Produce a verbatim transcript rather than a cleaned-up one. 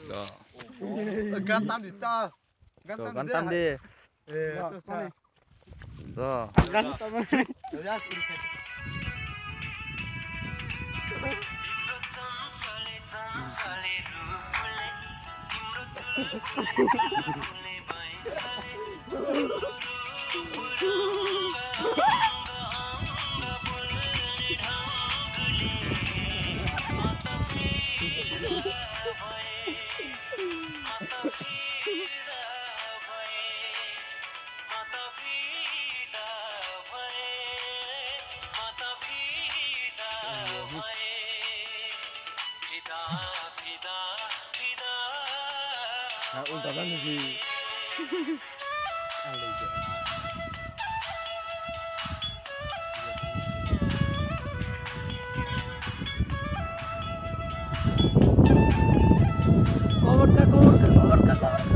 Gan tam di ta. Gan tam di. Eh, to sa. To. Ah, ulta kan di. Kobor ka, kobor ka, kobor ka, kobor ka.